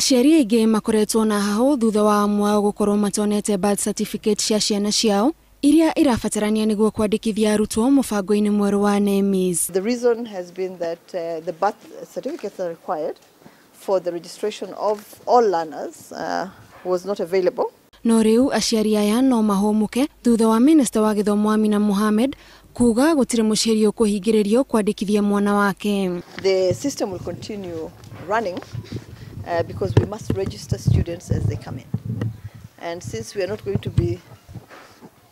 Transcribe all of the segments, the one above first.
Aciari aingĩ makoretwo na hahũ thutha wa amwe ao gũkorwo matonete birth certificate cia ciana ciao iria irabatarania nĩguo kwandĩkithia arutwo mũbango-inĩ mwerũ wa NEMIS. The reason has been that the birth certificates are required for the registration of all learners was not available. No rĩu aciari aya no mahũmũke thutha wa minista wa gĩthomo Amina Mohamed kuga gũtirĩ mũciari ũkũhingĩrĩrio kwandĩkithia mwana wake. The system will continue running because we must register students as they come in. And since we are not going to be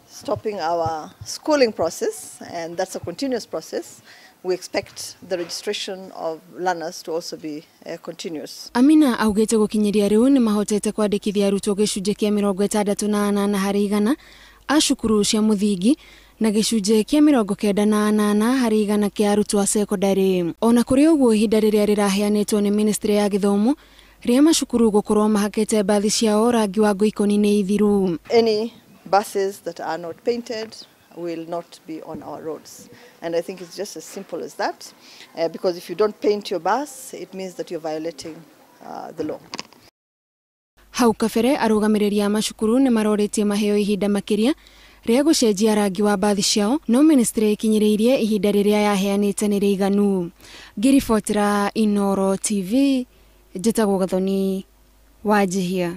stopping our schooling process, and that's a continuous process, we expect the registration of learners to also be continuous. Amina augĩte gũkinyĩria rĩu nĩ mahotete kwandĩkithia arutwo gĩcunjĩ kĩa 68 harĩ igana a cukuru cia mũthingi na gĩcunjĩ kĩa 98 harĩ igana kĩa arutwo a cekondarĩ. Ona kũrĩ ũguo, ihinda rĩrĩa rĩraheanĩtwo nĩ ministry ya gĩthomo rĩa macukuru gũkorwo mahakĩte mbathi ciao rangi wa ngoikoni nĩ ithiru. Any buses that are not painted will not be on our roads. And I think it's just as simple as that, because if you don't paint your bus, it means that you're violating the law. Hau kabere arũgamĩrĩri a macukuru nĩ marorĩtie maheo ihinda makĩria rĩa gũcenjia rangi wa mbathi ciao, no ministry ĩkinyĩrĩirie ihinda rĩrĩa yaheanĩte nĩ rĩiganu. Ngĩribotera Inooro TV, njĩtagwo Gathoni Wanjihia.